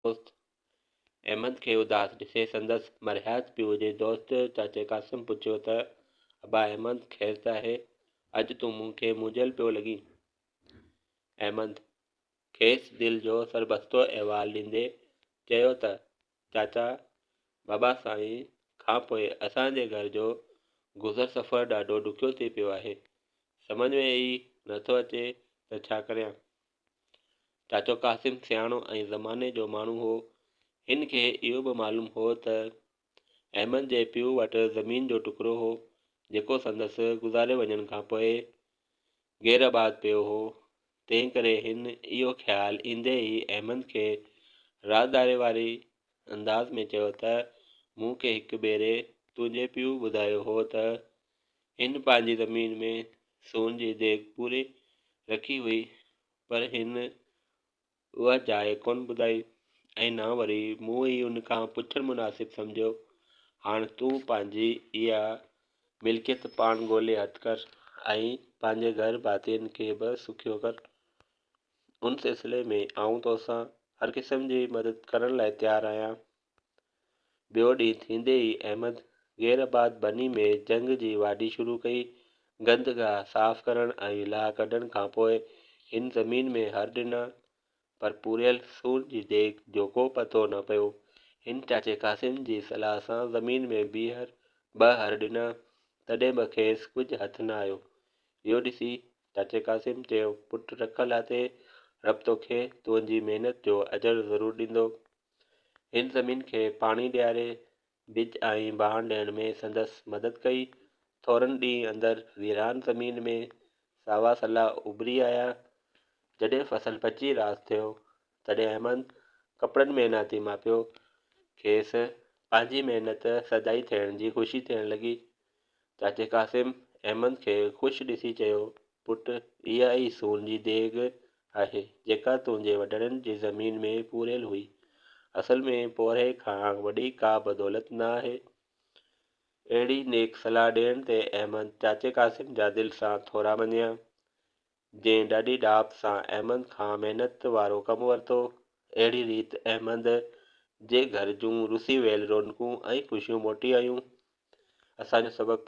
دوست احمد کي اداس ڏسي سندس مرحيات پيء جي دوست چاچي قاسم پڇيو ته، ابا احمد خير ته آهي، اڄ تون مون کي منجهيل پيو لڳين؟ احمد کيس دل جو سربستو احوال ڏيندي چيو ته، چاچا، بابا سائين کان پوء اسان جي گهر جو گذر سفر ڏاڍو ڏکيو ٿي پيو آهي، سمجهه ۾ ئي نٿو اچي ته ڇا ڪريان؟ چاچو قاسم سياڻو ۽ زماني جو ماڻهو هو. هن کي اهو به معلوم هو ته احمد جي پيء وٽ زمين جو ٽڪرو هو، جيڪو سندس گذاري وڃڻ کان پوء غير آباد پيو هو. تنهنڪري هن اهو خيال ايندي ئي احمد کي رازداري واري انداز ۾ چيو ته، مون کي هڪ ڀيري تنهنجي پيء ٻڌايو هو ته هن پنهنجي زمين ۾ سون جي ديڳ پوري رکي هئي، پر هن اها جاء ڪونه ٻڌائي ۽ نه وري مون ئي ان کان پڇڻ مناسب سمجهيو. هاڻ تون پنهنجي اها ملڪيت پاڻ ڳولي هٿ ڪر ۽ پنهنجي گهر ڀاتين کي به سکيو ڪر. ان سلسلي ۾ آئون توسان هر قسم جي مدد ڪرڻ لاء تيار آهيان. ٻيو ڏينهن ٿيندي ئي احمد غير آباد ٻني ۾ جهنگ جي واڍي شروع ڪئي. گند گاهه صاف ڪرڻ ۽ لاهه ڪڍڻ کان پوء هن زمين ۾ هر ڏنا، پر پوريل سون جي ديڳ جو ڪو پتو نه پيو. هن چاچي قاسم جي صلاح سان زمين ۾ ٻيهر ٻه هر ڏنا، تڏهن به کيس ڪجهه هٿ نه آيو. اهو ڏسي چاچي قاسم چيو، پٽ رک الله تي، رب توکي تنهنجي محنت جو اجر ضرور ڏيندو. هن زمين کي پاڻي ڏياري، ٻج ۽ ڀاڻ ڏيڻ ۾ سندس مدد ڪئي. ٿورن ڏينهن اندر ويران زمين ۾ ساوا سلا اڀري آيا. جڏهن فصل پچي راس ٿيو، تڏهن احمد ڪپڙن ۾ نه ٿي ماپيو. کيس پنهنجي محنت سدائي ٿيڻ جي خوشي ٿيڻ لڳي. چاچي قاسم احمد کي خوش ڏسي چيو، پٽ، اها ئي سون جي ديڳ آهي، جيڪا تنهنجي وڏڙن جي زمين ۾ پوريل هئي. اصل ۾ پورهئي کان وڏي ڪا به دولت نه آهي. اهڙي نيڪ صلاح ڏيڻ تي احمد چاچي قاسم جا دل سان ٿورا مڃيا، جنهن ڏاڍي ڏاهپ سان احمد کان محنت وارو ڪم ورتو. اهڙي ريت احمد جي گهر جون رسي ويل رونقون ۽ خوشيون موٽي آيون. اسان جو سبق.